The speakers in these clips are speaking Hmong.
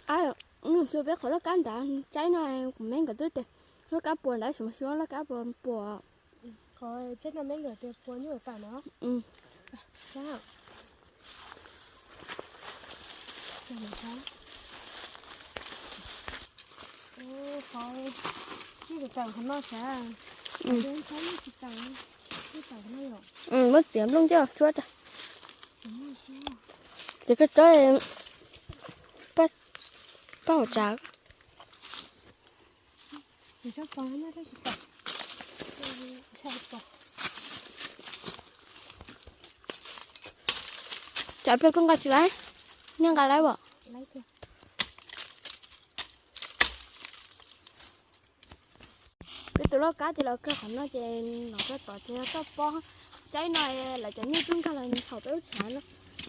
Ab, xyuas peb qhov laj kab nrad tsaib no, kuv me nkawd twb tias laj kab puas nrad, xyov laj kab puas puas. Qhov tsaib no me nkawd tias puas nyuj pam no. Qhov nyuj pam qhov no sav. Muab txiav nplooj coj tsuab rau. Ces koj tsob paj hauv tsav. Tsam pliag koj nqa tsis laib, nej nqa laib as? Peb tus laj kab ces los kawg qhov no ces los kawg tod ces yog toj pob. Tsaib no lawv cov nyuj twb nkag los thaum peb lub tshav no,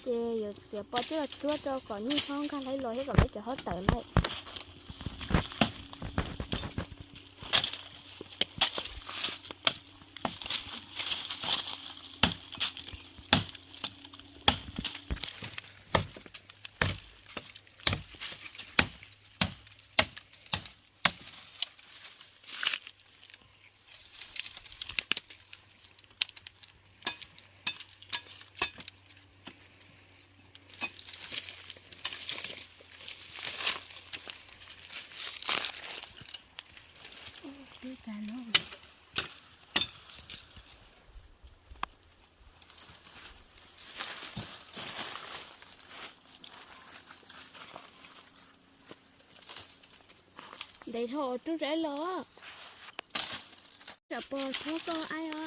ces yuav txiav pob coj los tsuab rau kom nyuj txhob nkag laib los thiab kom peb cov hob tawm laib. Ntev dhau rub rab los. Tsam pog txhob koj aib os.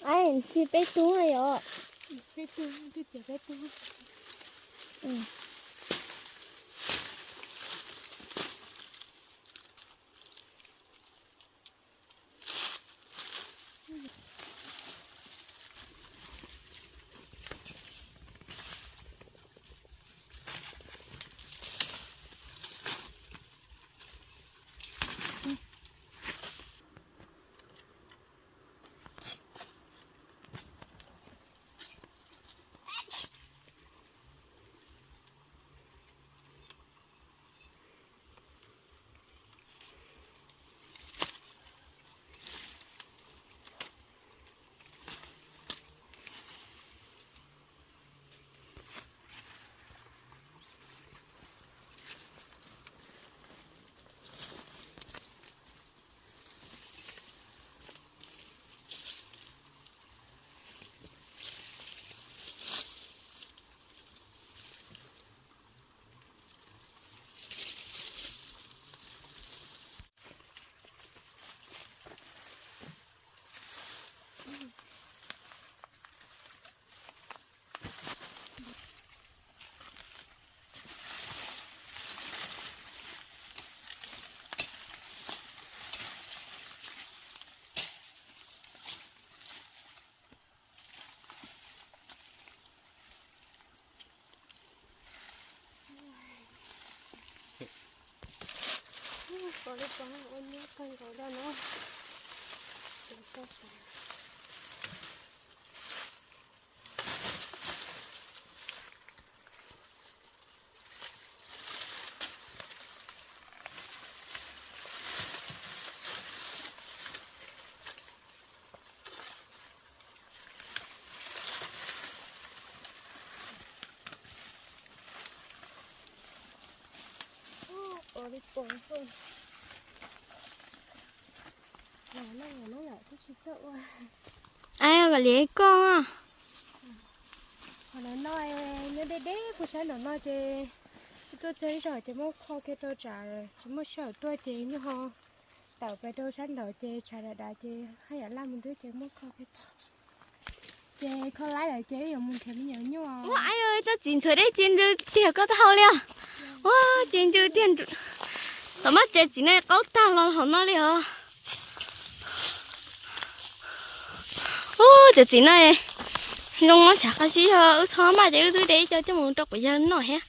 Aib, tsis peb tug yom? Peb tug, twb tias peb tug. Pom li pom ua nyuaj kawg nkaus li no. Ai, kom liam koj. Qhov no nyob deb deb puag sab nraum no ces tuaj txog ib zaug ces muab kho kiag rau tsam tsis muaj sij hawm tuaj ces nyuj ho tawm pes rau sab nraum ces tshav dav dav ces haj yam laj mus nrub ces muab kho kiag tau. Ces kho laib lawm ces wb yuav mus nrhiav me nyuam nyuj. Ua, ai, tsob txiv ntxhuav deb ci ntws tiag koj taub hau li os. Ua, ci ntws tiag. Thaum muab tsev txiv no qaub tag los hauv no li os. Ua, cov txiv no zoo mob tshav qab zib, yog wb txhob maj ces wb twb de ib co coj mus rau quav yawg noj thiab.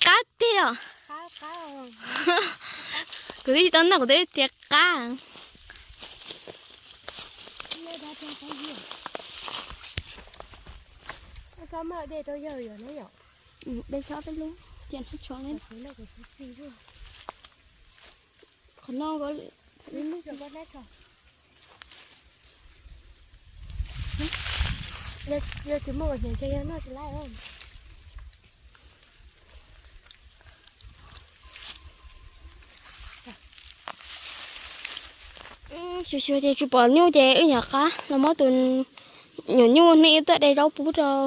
Qab tiag os. Kuv twb tsis tau noj kuv twb tias qab. Qhov no, yog tsis muaj hniav ces yog noj tsis laiv. Xyuas xyuas ces tsis pom nyuj ces wb nyuam qhuav los muab tus nyuam nyuj hnub ib tuaj de zaub pub rau,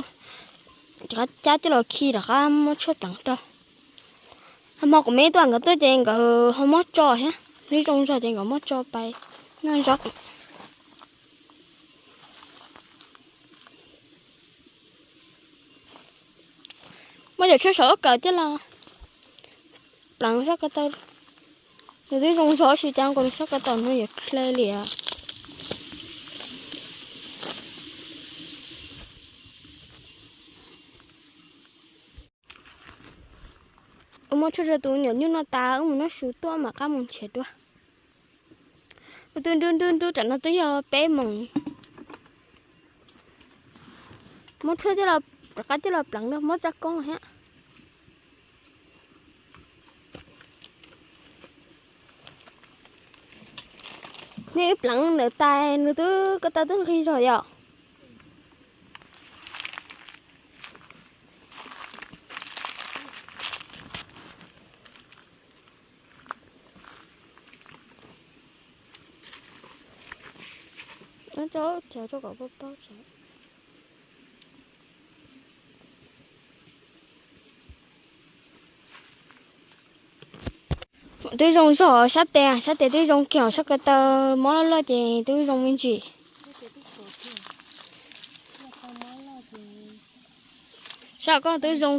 rov qab cab coj los khi rov qab muab tshuaj pleev rau. Hmo kuv me tuaj nkawd tuaj ces nkawd ho muab tso thiab, nws zoo zog ces nkawd muab tso pais noj zaub. Muab cov tshuaj saum ub kawm coj los pleev sab ko taw. Nws twb zoo zog tab sis cas nkaus nws sab ko taw no yuav hle liam. Wb muab tshuaj rau tus nyuam nyuj no tas wb mus noj su tuaj mam qab mus nrhiav dua. Wb twb nrub nrub nrub tam no twb yog peb moos. Muab tshuaj coj los, rov qab coj los pleev rau muab tsa koob thiab. Nej wb pleev ntawm tais nws twb ko taw twb nqig zog yom. Twb zoo zog sab tes, sab tes twb zoo kiag, sab ko taw mob loj loj ces twb zoo me ntsis. Sab ko twb zoo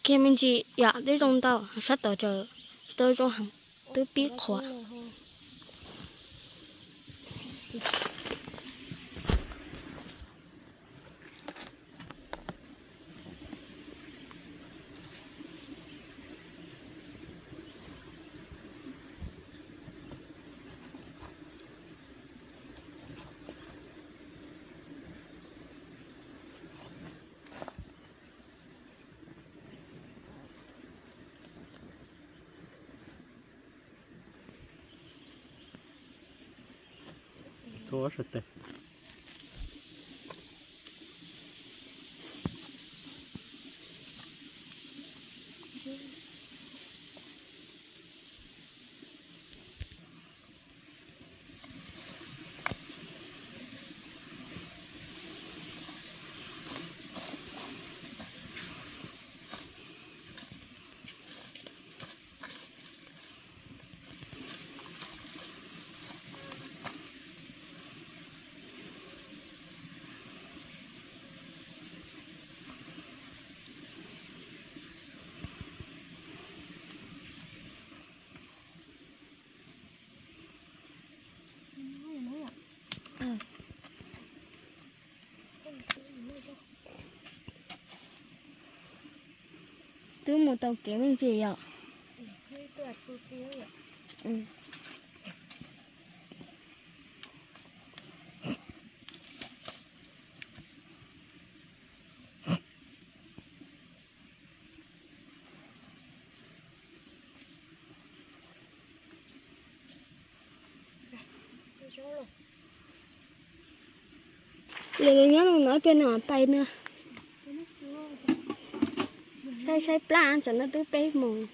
kiag me ntsis yom, twb zoo ntau, sab tod tseem tsis tau zoo heev, twb pib qhuav. Twb mus tau kev me ntsis yom. Lawv nyob no peb no pais no. Saib saib plab, tam no twb peb moos.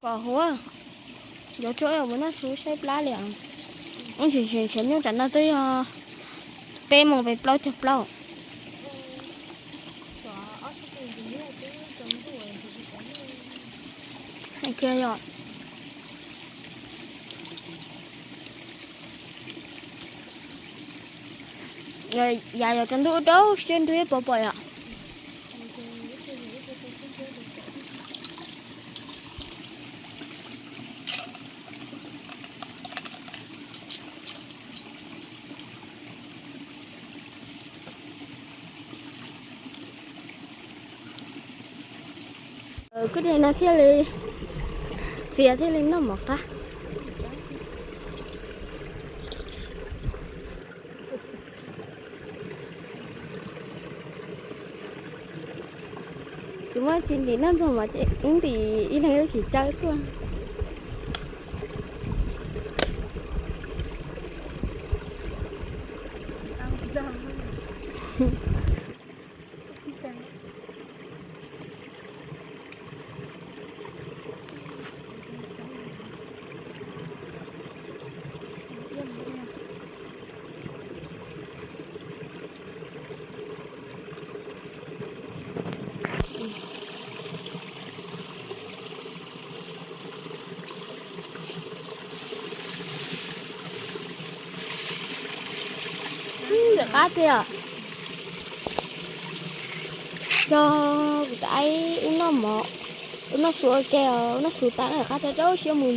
Kom huv, yuav tshuaj mus noj su saib plab li os. Ub, tseem tshuav nyuj tam no twb yog peb moos pes plaub caug plaub. Hais tias yog yav yuav tsaus ntuj ub rau siab nrub pom pom yom. Kuj dej no thiaj li txias thiaj li noj mov qab. Tsis muaj tsis ntim noj ntxuag mov ces ib ntim ib leeg lub tsis tsawb tuaj. Ntxim qab tiag. Cog kuv tais wb noj mov, wb noj su ua ke os, wb noj su tas wb qab rau rau siab mus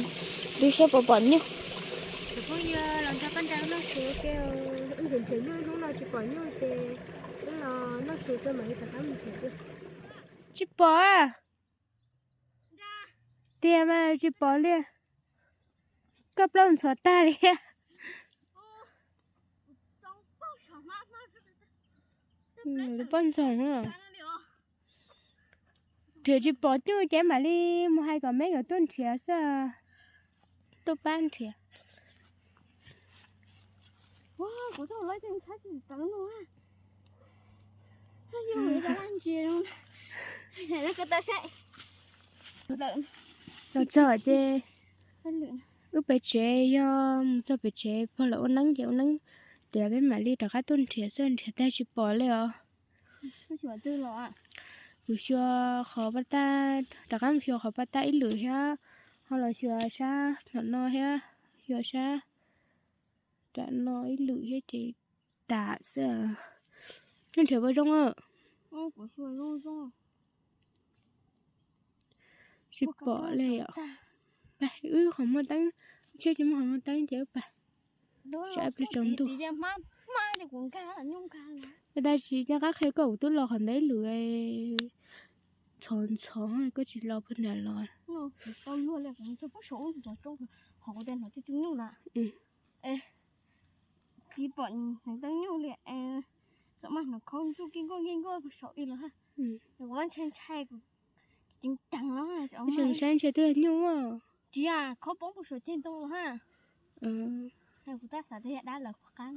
nrhiav seb puas pom nyuj. Phooj ywg los nrog pab nrau wb noj su ua ke, wb nrhiav nrhiav nyuj hnub no tsis pom nyuj ces wb los noj su rau mam li rov qab mus nrhiav dua. Tsis pom. Tiag mas tsis pom li. Koj plaub ntxhov tag li. Lub poj ntxoog. Nrhiav tsis pom nyuj ces mam li mus hais kom meb yuav tuaj nrhiav xwb. Tuaj pab nrhiav. Los txog ces wb pem tsev, yog mus txog pem tsev pog lawv ua neeb ces ua neeb tiav peb mam li rov qab tuaj nrhiav xwb, nrhiav tag tsis pom li os. Kuv xyuas qhov paj tab, rov qab mus xyuas qhov paj tab ib lwm thiab, ho los xyuas sab tom no thiab, xyuas sab tom no ib lwm thiab ces tas xwb. Neb nrhiav puas zoo? Tsis pom li os. Wb qhov muag teeb, tsheb tsis muaj qhov muag teeb ces wb pais. Tsam ib pliag tsaus ntuj. Tab sis nco qab qhia koj, kuv twb los qhov ntawd ib lwm, ntxhov ntxhov koj tsis los puag ntawd los. Tsis pom hneev teeb nyuj li, xam maj hnov khaub ntuj ki nkuaj ki nkuaj puag saum ib los ha. Kuv ntshai ntshai, kuv ceev ceev no. Saib ntshai twb yog nyuj. Tsis yog, khaub poob puag saum ceg ntoo los ha. Kuv tab xav tias yog dab lawv qab.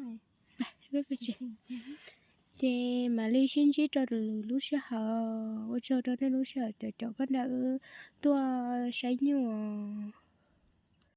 Ces mam li sib ntsib rau lwm lub sij hawm, ua tsaug rau nej lub sij hawm caum caum pab nrau wb tuaj saib nyuj os.